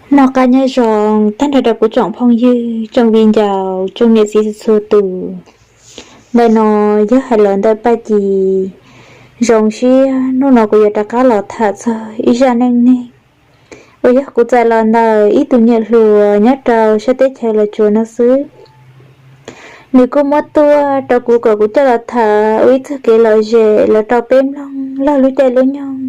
Noj qab nyob zoo tag nrho rau kuv tsoom phooj ywg, tsoom viv ncaus, tsoom niam txiv txhua txhua tus. Ntawm no yog hais los ntawm Paj Ci. Zoo siab hnub no kuv yuav rov qab los tham txog ib zaj neej neeg uas yog kuv txais los ntawm ib tug niam hluas nyob rau sab teb chaws Los Tsuas no xwb. Nws kuj muab tuaj rau kuv kom kuv coj los tham ua ib txoj kev lom zem los rau peb mloog laug lub caij lub nyoog,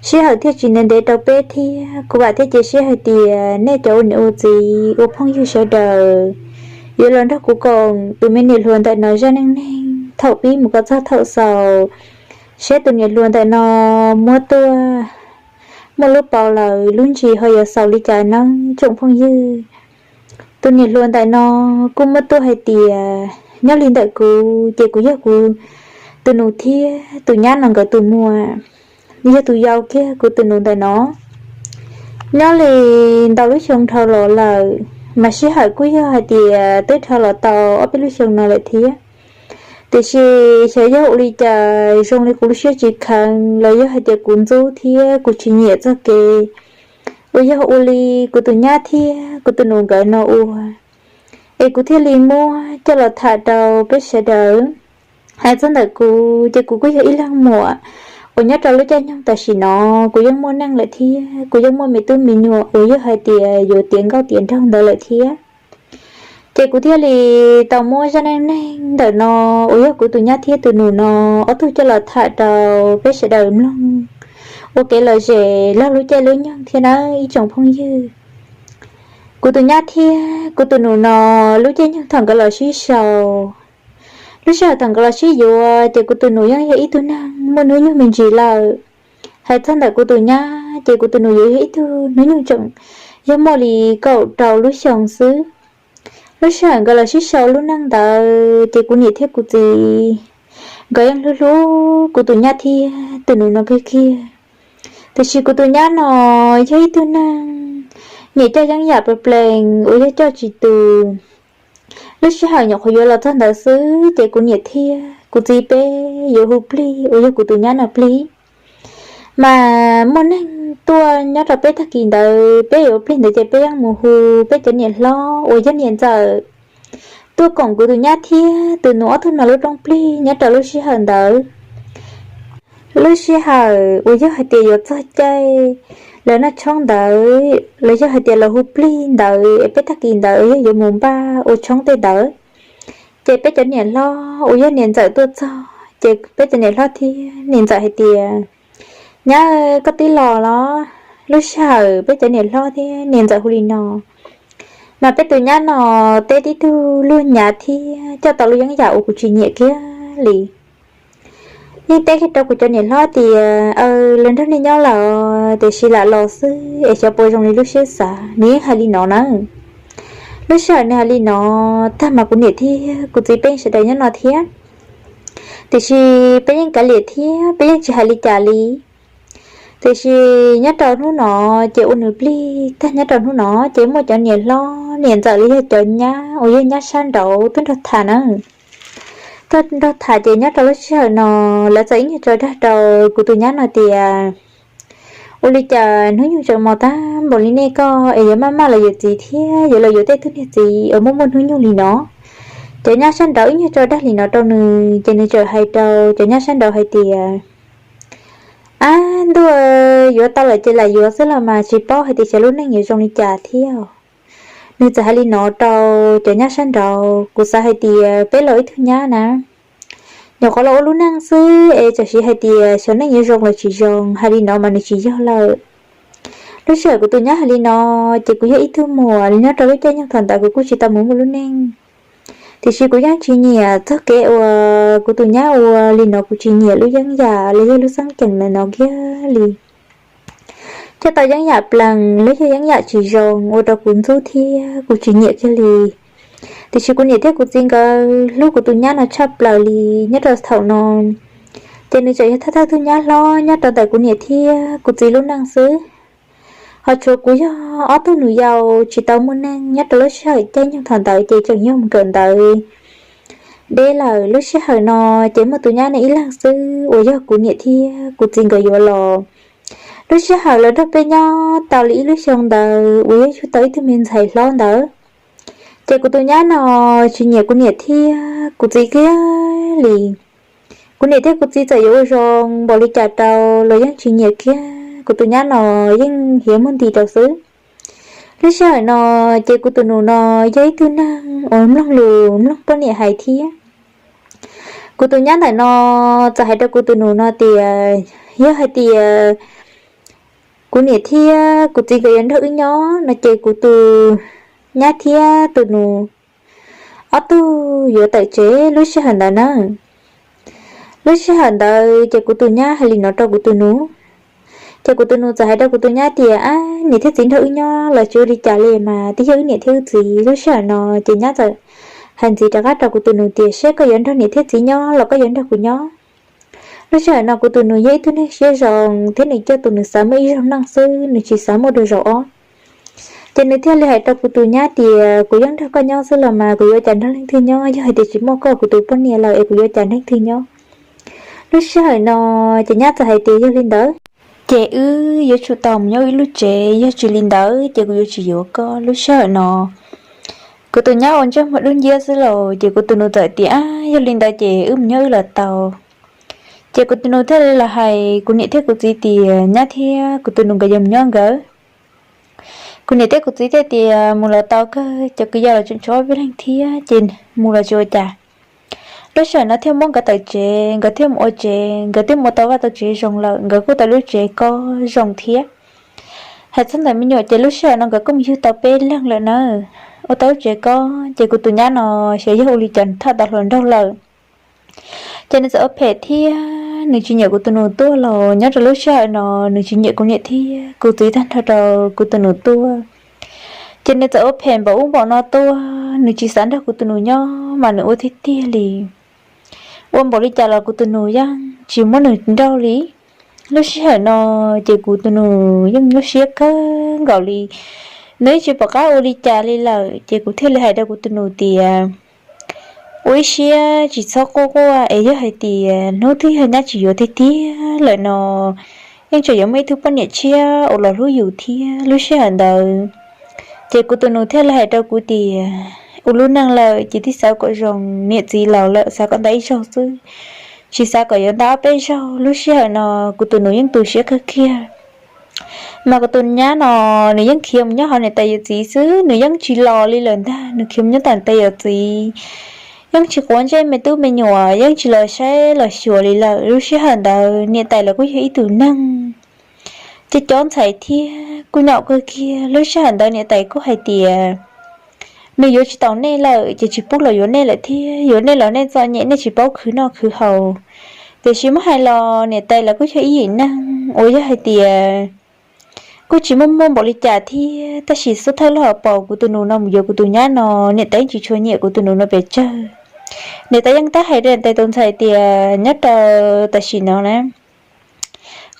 sij hawm thiaj tsis ntev ntev rau peb thiab. Kuv vam thiab cia siab hais tias nej cov ua niam ua txiv ua phooj ywg sawv daws yuav los nrog kuv koom tus me niam hluas ntawm no zaj neej neeg thaum pib mus kom txog thaum xaus, seb tus niam hluas ntawm no muab tuaj muaj lub paus lawm lub ntsis ho yuav xaus li cas nawb tsoom phooj ywg. Tus niam hluas ntawm no kuj muab tuaj hais tias nyob li ntawm kuv ces kuv yog kuv tus nus thiab tus nyab no nkawd tus muam, yog tus yau kiag kuv tus nus ntawm no. Nyob li ntau lub xyoo dhau los lawm, mas sij hawm kuj yog hais tias twb dhau los tau ob peb lub xyoo no lawm thiab. Tiam sis xyov yog ua li cas zoo li kuv lub siab tsis kheev los yog hais tias kuv ntxub thiab kuv tsis nyiam txoj kev uas yog ua li kuv tus nyab thiab kuv tus nus nkawd no ua, es kuv thiaj li muab coj los tham rau peb sawv daws. Hais txog ntawm kuv ces kuv kuj yog ib leeg muam uas nyob rau lub caij nyoog tam sim no kuv yeej muaj neej lawm thiab kuv yeej muaj me tub me nyuam uas yog hais tias yuav tiav nkauj tiav nraug ntawd lawm thiab. Ces kuv thiaj li tau muab zaj neej neeg ntawm no uas yog kuv tus nyab thiab tus nus no ob tug coj los tham rau peb sawv daws mloog ua kev lom zem laug lub caij lub nyoog thiab nawb ib tsoom phooj ywg. Kuv tus nyab thiab kuv tus nus no lub caij nyoog thaum nkawd los sib sau, lub sij hawm thaum nkawd los sib yuav ces kuv tus nus yeej yog ib tug neeg muaj hnub nyoog me ntsis lawm. Hais txog ntawm kuv tus nyab ces kuv tus nus yuav yog ib tug hnub nyoog tseem yog muaj li kaum rau lub xyoo xwb. Lub sij hawm nkawd los sib sau lub neej ntawd ces kuv niam thiab kuv txiv nkawd yeej hlub hlub kuv tus nyab thiab tus nus no kawg kiag. Tiam sis kuv tus nyab no yog ib tug neeg nyiam coj yeeb yam plees plees uas yog coj tsis tus. Lub sij hawm nyuam qhuav yuav los txog ntawd xwb ces kuv niam thiab kuv txiv peb yuav hu plig uas yog kuv tus nyab no plig. Mas muaj neeg tuaj nyob rau peb tag kis ntawd peb yuav plig ntawd ces peb yeej mus hu peb cov niam hlob uas yog niam ntxawm tuaj koom kuv tus nyab thiab tus nus ob tug no lub rooj plig nyob rau lub sij hawm ntawd. Lub sij hawm uas yog hais tias yuav txog caij lawv noj tshoob ntawd los yog hais tias lawv hu plig ntawd es peb tag kis ntawd yog yuav mus npaj ua tshoob tej ntawd, ces peb cov niam hlob uas yog niam ntxawm tuaj txog ces peb cov niam hlob thiab niam ntxawm hais tias, Nyab, koj twb los los? Lub sij hawm peb cov niam hlob thiab niam ntxawm hu li no, mas peb tus nyab no teb tib tug luag nyav thiab coj tau lub yeeb yam uas kuv tsis nyiam kiag li. Yeej teb kiag rau kuv cov niam hlob tias, Aw, lawv nrog nej nyob lawm tiam sis lam los xwb es xyov puas zoo li lub siab xav. Nws yeej hais li no na. Lub sij hawm nws hais li no tag mas kuv niam thiab kuv txiv peb sawv daws nyob no thiab, tiam sis peb yeej kav liam thiab peb yeej tsis hais li cas li. Tiam sis nyob rau hnub no ces ua nws plig tag, nyob rau hnub no ces muaj cov niam hlob niam ntxawm los yog cov nyab uas yog nyab sab nraud tuaj nrog tham na. Tuaj nrog tham ces nyob rau lub sij hawm no lawv txawm ib nyuag tso dag rau kuv tus nyab no tias, Ua li cas hnub nyoog tseem mos tag npaum li nej koj es yuav maj maj los yuav txiv thiab yuav los yuav tej tug niag txiv uas muaj muaj hnub nyoog li no? Cov nyab sab nraud ib nyuag tso dag li no rau nws ces nws txawm hais rau cov nyab sab nraud hais tias, Ab ntuj, yuav tau lawm ces lam yuav xwb los mas tsis paub hais tias xyov lub neej yuav zoo li cas thiab. Nws txawm hais li no rau cov nyab sab nraud, Kuv xav hais tias peb los ib tug nyab na, nyuam qhuav los ua lub neej xwb es tam sim hais tias xyov neej yuav zoo los tsis zoo, hais li no mas nws tsis yog lawm. Lub sij hawm kuv tus nyab hais li no ces kuv yog ib tug muam nyob rau lub caij nyoog thaum ntawd kuv kuj tsis tau mus muaj lub neej. Tiam sis kuv yeej tsis nyiam txog kev uas kuv tus nyab ua li no, kuv tsis nyiam lub yeeb yam los yog lub xeeb ceem ntawm no kiag li. Coj tau yeeb yam plees los yog yeeb yam tsis zoo ua rau kuv ntxub thiab kuv tsis nyiam kiag li. Tiam sis kuv niam thiab kuv txiv nkawd hlub kuv tus nyab no tshaj plaws li nyob rau thaum no. Ces nws tseem yog thawj thawj tug nyab hlob nyob rau ntawm kuv niam thiab kuv txiv lub neej xwb. Ho tshuav kuv yog ob tug nus yau tsis tau muaj neej nyob rau lub sij hawm caij nyoog thaum ntawd ces tseem yog nkawm ntawd deb lawm. Lub sij hawm no ces muaj tus nyab no ib leeg xwb uas yog kuv niam thiab kuv txiv nkawd yuav los. Lub sij hawm los nrog peb nyob tau li ib lub xyoo ntawd uas yog yug tau ib tug me ntxhais hlob ntawd, ces kuv tus nyab no tsis nyiam kuv niam thiab kuv txiv kiag li. Kuv niam thiab kuv txiv txawm yuav ua zoo npaum li cas rau los yeej tsis nyiam kiag, kuv tus nyab no yeej hiav muag nti rau xwb. Lub sij hawm no ces kuv tus nus no yog ib tug neeg uas mloog lus mloog poj niam hais thiab. Kuv tus nyab ntawm no txawm hais rau kuv tus nus no tias yog hais tias kuv niam thiab kuv txiv nkawd yuav nrog wb nyob no ces kuv tus nyab thiab tus nus ob tug yuav tawm tsev lub sij hawm ntawd na. Lub sij hawm ntawd ces kuv tus nyab hais li no rau kuv tus nus, ces kuv tus nus txawm hais rau kuv tus nyab tias, Ab, niam thiab txiv nrog wb nyob los tsis ua li cas li mas, twb yog wb niam thiab wb txiv. Lub sij hawm no ces nyab txawm hais ntxiv rov qab rau kuv tus nus tias, Saib koj yuav nrog niam thiab txiv nyob los koj yuav nrog kuv nyob? Lub sij hawm no kuv tus nus yog ib tug neeg siab zoo thiab nws coj tus nus xav muaj ib zaug neej xwb, nws tsis xav muaj dua zaum ob. Ces nws thiaj li hais rau kuv tus nyab tias, Kuv yeej nrog koj nyob xwb los mas, kuv yuav ua cas nrog leej twg nyob? Yog hais tias tsis muaj koj kuv tus poj niam lawm es kuv yuav ua cas nrog leej twg nyob? Lub sij hawm no ces nyab txawm hais tias, Yog li ntawd ces wb yuav tsum tau mus nyob ib lub tsev, yog tsis li ntawd ces kuv yuav tsis yuav koj. Lub sij hawm no kuv tus nyab ua ntsej muag dub nciab xwb lauj, ces kuv tus nus txawm tias, Yog li ntawd ces wb mus nyob wb los tau. Ces kuv tus nus thiaj li los hais kuv niam thiab kuv txiv tias, Nyab thiab kuv tus nus nkawd yuav mus nyob nkawd. Kuv niam thiab kuv txiv thiaj tias, Mus los tau kawg, cov kwv yau los tseem tshuav ob peb leeg thiab ces mus los tsis ua cas. Lub sij hawm no thiaj muab nkawd tawm tsev, nkawd thiaj mus ua tsev, nkawd twb mus ua tau vaj tau tsev zoo lawm, nkawd kuj tau lub tsev kob zoo thiab. Hais txog ntawm me nyuam ces lub sij hawm no nkawd kuj mus yug tau peb leeg lawm na. Ua tau lub tsev kob ces kuv tus nyab no xyov yog ua li cas nws thaj tau hluas nraug lawm, ces nws txawm ua phem thiab nws tsis nyiam kuv tus nus tuaj los nyob rau lub sij hawm no nws tsis nyiam kuv niam thiab kuv txiv tag nrho rau kuv tus nus tuaj. Ces nws txawm ua phem npaum ub npaum no tuaj, nws tsis xav nrog kuv tus nus nyob mas nws ua tiag tiag li. Ua npaum li cas los kuv tus nus yeej tsis muab nws nrauj li. Lub sij hawm no ces kuv tus nus yeej nyuaj siab kawg nkaus li, nws yeej tsis pom qab ua li cas li lawm. Ces kuv thiaj li hais rau kuv tus nus tias, Ua ib siab tsis txhob quaj quaj es yog hais tias hnub twg yog nyab tsis yuav tiag tiag lawm no yeej tseem yuav muaj ib tug poj niam tshiab uas los hlub yus thiab. Lub sij hawm ntawd ces kuv tus nus thiaj li hais rau kuv tias, Ua lub neej lawm ces thiaj xav kom zoo, niam txiv laus lawm xav kom nta ib zaug xwb, tsis xav kom yuav nta ob peb zaug. Lub sij hawm no kuv tus nus yeej tu siab kawg kiag. Mas kuv tus nyab no nws yeej khiav mus nyob hauv niam tais yawm txiv xwb, nws yeej tsis los li lawm ntag, nws khiav mus nyob tom niam tais yawm txiv, yeej tsis quav ntsej me tub me nyuam, yeej tsis los saib los xyuas li lawm. Lub sij hawm ntawd niam tais los kuj yog ib tug neeg cov cov ntxhais thiab kuj nyaum kawg kiag. Lub sij hawm ntawd niam tais kuj hais tias, Nws yuav tsis taus nej lawm ces tsis pub los yuav nej lawm thiab, yuav nej los nej txom nyem nej tsis paub khwv noj khwv haus. Tiam sis muab hais los niam tais los kuj yog ib yim neeg uas yog hais tias kuj tsis muaj muaj npaum li cas thiab, tab sis xub thawj lub hauv paus kuv tus nus no mus yuav kuv tus nyab no, niam tais yeej tsis tshua nyiam kuv tus nus no pes tsawg. Niam tais yeej tab hais rau niam tais tus ntxhais tias nyob rau tam sim no na,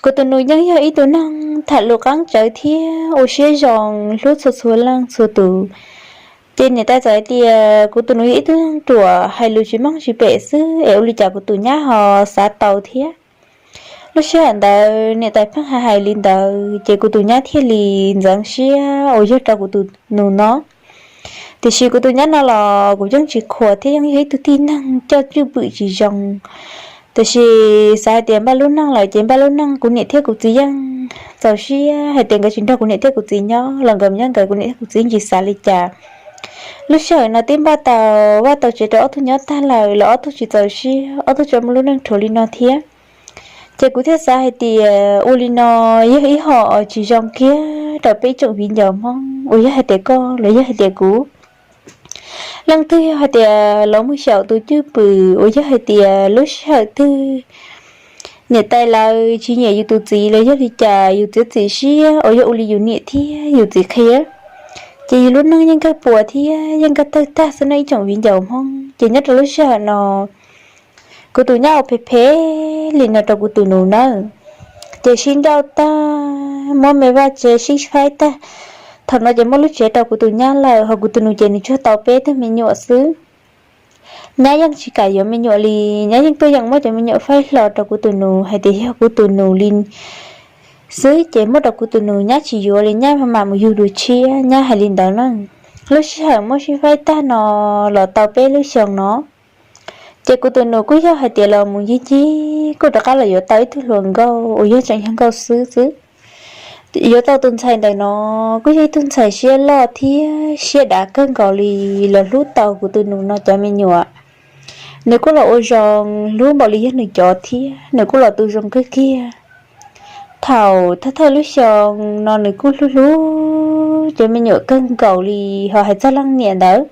kuv tus nus yeej yog ib tug neeg tham lus qeeb tsawv thiab ua siab zoo hlub txhua txhua leej txhua tus. Ces niam tais txawm hais tias kuv tus nus yog ib tug neeg ruam hais lus tsis meej tsis pem xwb es ua li cas kuv tus nyab ho xav tau thiab. Lub sij hawm ntawd niam tais pheej hais hais li ntawd ces kuv tus nyab thiaj li ntxeev siab uas yog rau kuv tus nus no. Tiam sis kuv tus nyab no los kuv yeej tsis khuam thiab yeej yog ib tug tib neeg coj cwj pwm tsis zoo. Tiam sis xav hais tias npaj lub neej lawm ces npaj lub neej, kuv niam thiab kuv txiv yeej txaus siab hais tias nkawd tsis nrog kuv niam thiab kuv txiv nyob los nkawd nyob nkawd, kuv niam thiab kuv txiv tsis xav li cas. Lub sij hawm no twb npaj tau vaj tau tsev rau ob tug nyob tag lawm los ob tug tsis txaus siab, ob tug tseem muaj lub neej rhuav li no thiab. Ces kuv thiaj xav hais tias ua li no yog ib hom tsis zoo kiag rau peb ib tsoom viv ncaus Hmoob uas yog hais tias koj los yog hais tias kuv. Leej twg yog hais tias los muag xyaum tus cwj pwm uas yog hais tias lub sij hawm twg niam tais lawv tsis nyiam yus tus txiv los yog li cas yus txiav txim siab uas yog ua li yus niam thiab yus txiv qhia, ces yus lub neej yeej kawg puas thiab yeej kawg tawg tag xwb no ib tsoom viv ncaus Hmoob. Ces nyob rau lub sij hawm no kuv tus nyab ua phem phem li no rau kuv tus nus nawb. Ces sib nrauj tag, muab me vaj tsev sib faib tag. Thaum no ces muab lub tsev rau kuv tus nyab lawm, ho kuv tus nus ces nws tsuas tau peb tug me nyuam xwb. Nyab yeej tsis kam yuav me nyuam li, nyab yeej tuaj yeem muab cov me nyuam faib hlo rau kuv tus nus hais tias yog kuv tus nus li xwb ces muab rau kuv tus nus, nyab tsis yuav li, nyab mam mus yug dua tshiab, nyab hais li ntawd na. Lub sij hawm muab sib faib tag no los tau peb lub xyoos no, ces kuv tus nus kuj yog hais tias los mus ncig ncig kuj rov qab los yuav tau ib tug hluas nkauj uas yog tseem yog nkauj xwb xwb. Yuav tau tus ntxhais ntawm no kuj yog ib tug ntxhais siab loj thiab siab dav kawg nkaus li, los hlub tau kuv tus nus no cov me nyuam. Nws kuj los ua zoo, hlub npaum li yog nws cov thiab, nws kuj los tu zoo kawg kiag. Thaum thawj thawj lub xyoo no nws kuj hlub hlub cov me nyuam kawg nkaus li, ho hais txog leej niam ntawd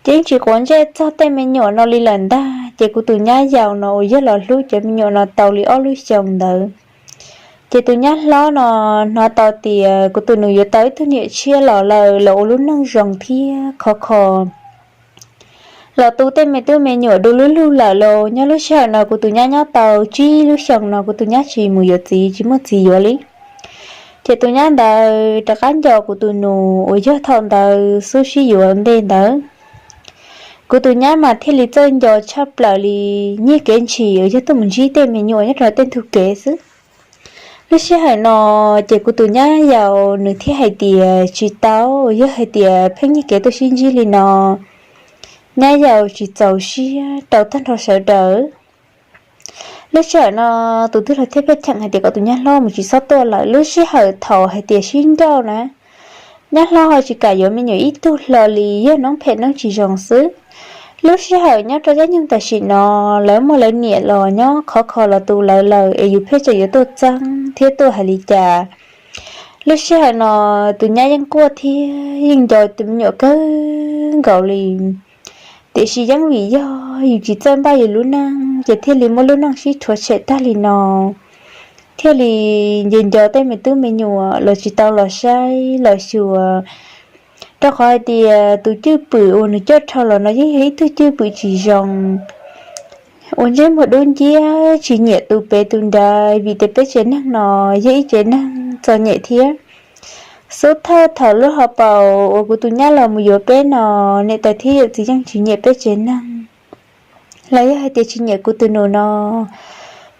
ces yeej tsis quav ntsej txog tej me nyuam no li lawm ntag. Ces kuv tus nyab yau no uas yog los hlub cov me nyuam no tau li ob lub xyoo ntawd, ces tus nyab hlob no hnov tau tias kuv tus nus yuav tau ib tug niam tshiab los lawm, los ua lub neej zoo thiab khov kho los tu tej me tub me nyuam du lub lug lawm los. Nyob lub sij hawm no kuv tus nyab nyob tau tsib lub xyoo no kuv tus nyab tsis mus yuav txiv, tsis muaj txiv yuav li. Ces tus nyab ntawd rov qab nco kuv tus nus uas yog thaum ntawd xub sib yuav ntej ntawd. Kuv tus nyab mas thiaj li txawj nco tshaj plaws li nyiag kev ntshis uas yog tuaj mus ntsib tej me nyuam nyob rau tej ntug kev xwb. Lub sij hawm no ces kuv tus nyab yau nws thiaj hais tias tsis tau, yog hais tias pheej nyiag kev tuaj sib ntsib li no, nyab yau tsis txaus siab rau tag nrho sawv daws. Lub sij hawm no tus twg los thiaj pheej cheem hais tias kom tus nyab hlob mus tsis txhob tuaj lawm. Lub sij hawm thaum hais tias sib nrauj na, nyab hlob ho tsis kam yuav me nyuam ib tug hlo li, yog noob phem noob tsis zoo xwb. Lub sij hawm nyob rau caij nyoog tam sim no, lawv muaj lawv niam los nyob khov kho los tu lawv lawm es yus pheej tseem yuav tuaj txeeb thiab tuaj hais li cas. Lub sij hawm no tus nyab yeej quaj thiab yeej nco tus me nyuam kawg nkaus li. Tiam sis yeej vim yog yus tsis txawj npaj yus lub neej ces thiaj li muaj lub neej sib rhuav tshem tag li no, thiaj li nco nco tej me tub me nyuam los tsis tau los saib los xyuas. Rau qhov hais tias tus cwj pwm uas nws coj dhau los no yeej yog ib tug cwj pwm tsis zoo, uas ntsej muag dub nciab tsis nyiam tus pem tus nrad, vim tias peb tsev neeg no yog ib tsev neeg txom nyem thiab. Xub thawj thaum lub hauv paus uas kuv tus nyab los mus yuav peb no, niam tais thiab yawm txiv yeej tsis nyiam peb tsev neeg, los yog hais tias tsis nyiam kuv tus nus no.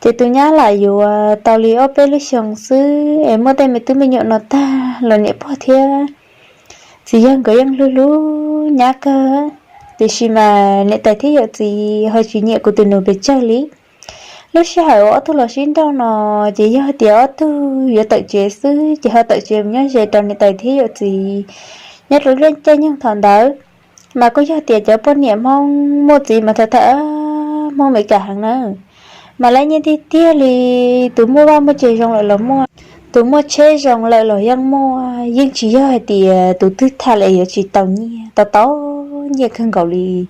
Ces tus nyab lam yuav tau li ob peb lub xyoo xwb es muaj tej me tub me nyuam no tag los niam pog thiab txiv yawg nkawd yeej hlub hlub nyab kawg, tiam sis mas niam tais thiab yawm txiv ho tsis nyiam kuv tus nus pes tsawg li. Lub sij hawm uas ob tug los sib nrauj no ces yog tias ob tug yuav tawm tsev xwb ces ho tawm tsev mus nyob ze rau niam tais thiab yawm txiv. Nyob rau lub caij nyoog thaum ntawd mas kuj yog tias cov poj niam Hmoob muaj txiv mas tham tham Hmoob Amelikas heev na, mas lawv nyiam tiag tiag li. Tus muaj vaj muaj tsev zoo lawm los muaj, tus muaj tsheb zoo lawm los yeej muaj, yeej tsis yog hais tias tus twg tham lawm yuav tsis tau nyiaj, tau tau nyiaj kawg nkaus li.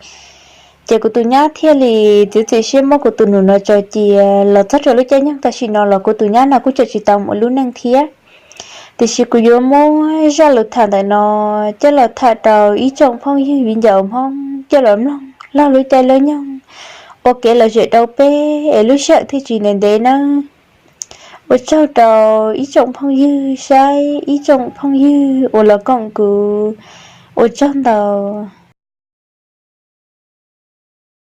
Ces kuv tus nyab thiaj li txiav txim siab muab kuv tus nus no tso cia. Los txog rau lub caij nyoog tam sim no los kuv tus nyab no kuj tseem tsis tau mus ua lub neej thiab. Tiam sis kuv yuav muab zaj lus tham ntawm no coj los tham rau ib tsoom phooj ywg viv ncaus Hmoob coj los mloog laug lub caij lub nyoog ua kev lom zem rau peb es lub sij hawm thiaj tsis ntev ntev nawb. Ua tsaug rau ib tsoom phooj ywg saib, ib tsoom phooj ywg uas los koom kuv, ua tsaug ntau.